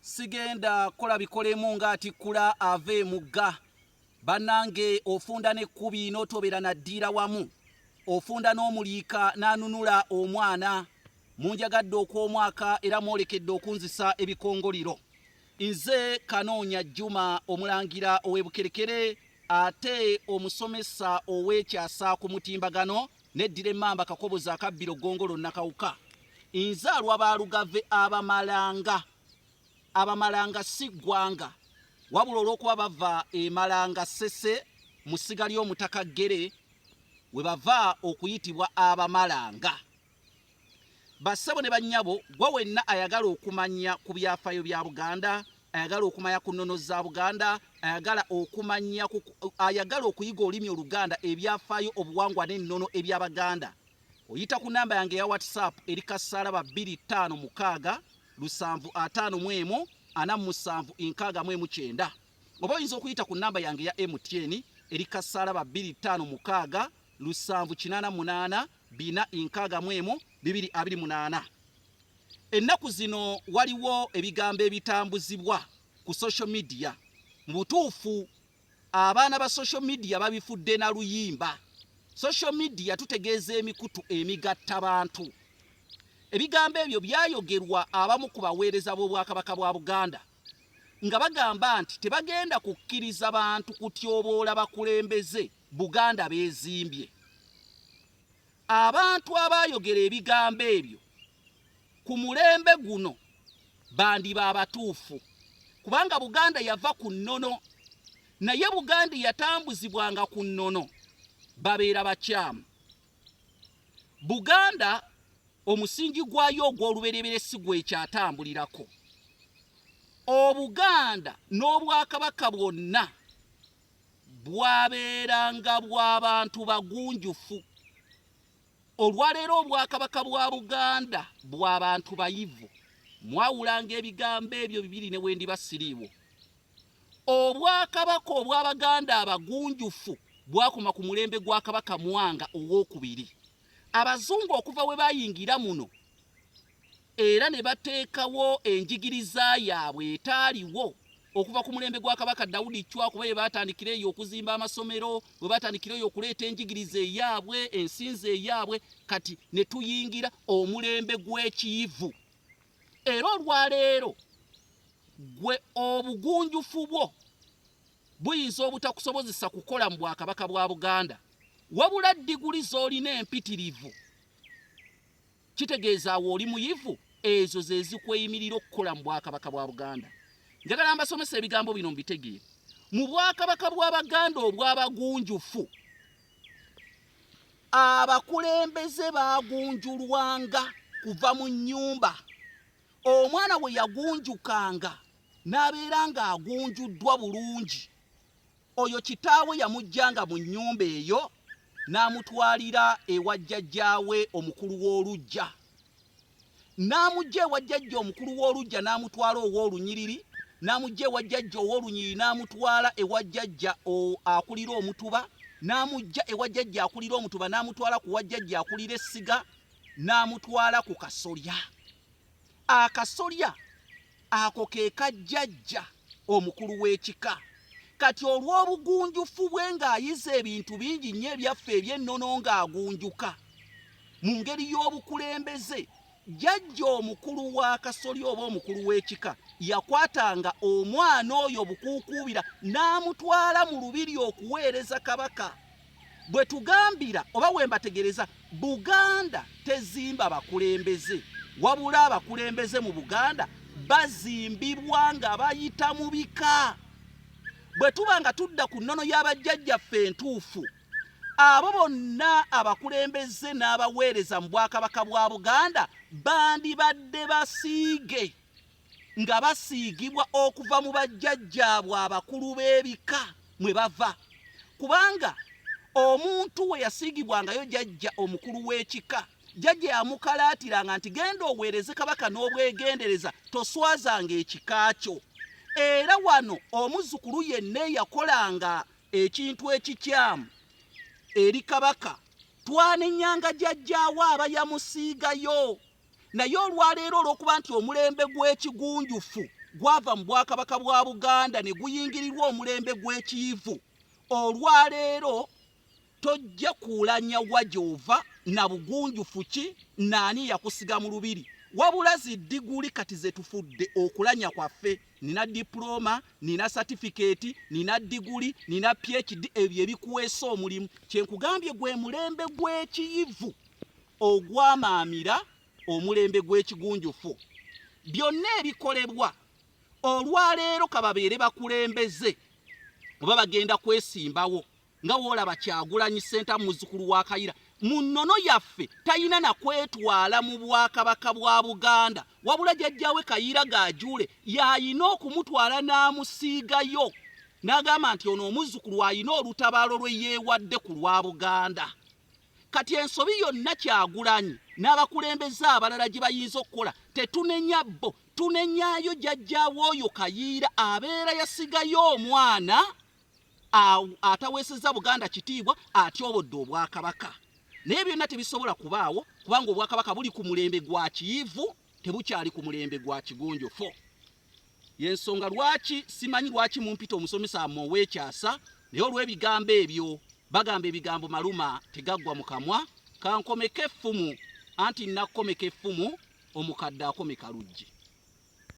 Sigenda kola bikolemu ng'atikkula ava emugga. Bannange ofunda n'ekkubi n'otobeera na ddiira wamu. Ofunda n'omuliika n'anunula omwana. Munjagadde okw'omwaka era mwolekedde okunzisa ebikongoliro. Nze Kanoonya Juma omulangira ow'e Bukerekere ate omusomesa ow'ekyasa ku mutimbagano neddira emmamba Kakoboza akabbiro Ggongolo Nakawuka. Nzaalwa ba Lugave Abamalanga. Abamalanga si ggwanga wabula olw'okuba bava e Malanga Ssese mu ssiga ly'Omutaka Ggere we bava okuyitibwa Abamalanga. Bassebo ne bannyabo, gwe wenna ayagala okumanya ku byafaayo bya Buganda, ayagala okumanya ku nnono za Buganda, ayagala okumanya ayagala okuyiga olulimi Oluganda, ebyafaayo, obuwangwa n'ennono eby'Abaganda, oyita ku namba yange eya WhatsApp eri kasaalaba 256 751 47 69, oba oyinza okuyita ku namba yange eya MTN eri kasaalaba 256 788 461 228. Ennaku zino waliwo ebigambo ebitambuzibwa ku social media. Mu butuufu abaana ba social media babifudde na luyimba. Social media tutegeeza emikutu emigatta bantu. Ebigambo ebyo byayogerwa abamu ku baweereza b'Obwakabaka bwa Buganda nga bagamba nti tebagenda kukkiriza bantu kutyoboola bakulembeze Buganda beezimbye. Abantu abaayogera ebigambo ebyo ku mulembe guno bandiba abatuufu, kubanga Buganda yava ku nnono, naye Buganda eyatambuzibwanga ku nnono babeera bakyamu. Buganda omusingi gwayo ogw'olubereberye si gwekyatambulirako. Obuganda n'Obwakabaka bwonna bwabeeranga bwa bantu bagunjufu. Olwaleero Obwakabaka bwa Buganda bwa bantu bayivu. Mwawulanga ebigambo ebyo bibiri ne wendiba siriiwo. Obwakabaka obw'Abaganda abagunjufu bwakoma ku mulembe gwa Kabaka Mwanga ow'okubiri. Abazungu okuva we bayingira muno era ne bateekawo enjigiriza yaabwe etaaliwo okuva ku mulembe gwa Kabaka Daudi Chwa, kuba bwe baatandikira eyo okuzimba amasomero, bwe baatandikira eyo okuleeta enjigiriza eyaabwe, ensinza eyaabwe, kati ne tuyingira omulembe gw'ekiyivu. Era olwaleero gwe obugunjufu bwo buyinza obutakusobozesa kukola mu Bwakabaka bwa Buganda, wabula ddiguli z'olina empitirivu kitegeeza awo oli muyivu, ezo ze zikweyimirira okukola mu Bwakabaka bwa Buganda. Njagala mbasomesa ebigambo bino mubitegeere. Mu Bwakabaka bw'Abaganda obw'abagunjufu, abakulembeze baagunjulwanga kuva mu nnyumba. Omwana we yagunjukanga n'abeera ng'agunjuddwa bulungi, oyo kitaawe yamuggyanga mu nnyumba eyo n'amutwalira ewa jjajjaawe omukulu w'oluggya. N'amuggya ewa jjajja omukulu w'oluggya n'amutwala ow'olunyiriri, n'amuggya ewa jjajja ow'olunyiriri n'amutwala ewa jjajja akulira omutuba, n'amuggya ewa jjajja akulira omutuba n'amutwala ku wa jjajja akulira essiga, n'amutwala ku kasolya. Akasolya ako ke ka jjajja omukulu w'ekika. Kati olw'obugunjufu bwe ng'ayize ebintu bingi nnyo ebyaffe eby'ennono ng'agunjuka mu ngeri y'obukulembeze, jjajja omukulu w'akasolya oba omukulu w'ekika yakwatanga omwana oyo bukuukuubira n'amutwala mu lubiri okuweereza Kabaka. Bwe tugambira oba we mbategereza, Buganda tezimba bakulembeze, wabula abakulembeze mu Buganda bazimbibwa nga bayita mu bika. Bwe tuba nga tudda ku nnono y'abajjajjaffe entuufu, abo bonna abakulembeze n'abaweereza mu Bwakabaka bwa Buganda bandibadde basiige nga basiigibwa okuva mu bajjajjaabwe abakulu b'ebika mwe bava, kubanga omuntu we yasiigibwangayo jjajja omukulu w'ekika, jjajja yamukalaatiranga nti genda oweereze Kabaka n'obwegendereza, toswazanga ekika kyo. Era wano omuzzukulu yenna eyakolanga ekintu ekikyamu eri Kabaka, twanenyanga jjajjaawe aba yamusiigayo. Naye olwaleero olw'okuba nti omulembe gw'ekigunjufu gwava mu bwakabaka bwa Buganda ne guyingirirwa omulembe gw'ekiyivu. Olwaleero tojja kuulanya wa gy'ova na bugunjufu ki naani yakusiga mu lubiri, wabula zi ddiguli kati ze tufudde okulanya kwaffe. Nina dipulooma, nina satifikeeti, nina diguli, nina PhD, ebyo ebikuweesa omulimu. Kye nkugambye gwe mulembe gw'ekiyivu ogwamaamira omulembe gw'ekigunjufu. Byonna ebikolebwa olwaleero kababeere bakulembeze oba bagenda kwesimbawo, nga woolaba Kyagulanyi Ssentamu muzzukulu wa Kayira, mu nnono yaffe talina na kwetwala mu bwakabaka bwa Buganda, wabula jjajjaawe Kayiira Gajuule y'alina okumutwala n'amusiigayo n'agamba nti ono omuzzukulu alina olutabaalo lwe yeewadde ku lwa Buganda. Kati ensobi yonna Kyagulanyi n'abakulembeze abalala gye bayinza okukola tetunenya bo, tunenyayo jjajjaawe oyo Kayiira abeera yasigayo omwana ataweesezza Buganda kitiibwa, atyobodde Obwakabaka. Naye byonna tebisobola kubaawo kubanga Obwakabaka buli ku mulembe gwa kiyivu, tebukyali ku mulembe gwa kigunjufu. Yensonga lwaki simanyi lwaki mumpita omusomesa ammwe ow'ekyasa, naye olw'ebigambo ebyo bagamba ebigambo maluma tegaggwa mu kamwa. Kankomeke effumu, anti nakkomeka effumu omukadde akomeka luggi.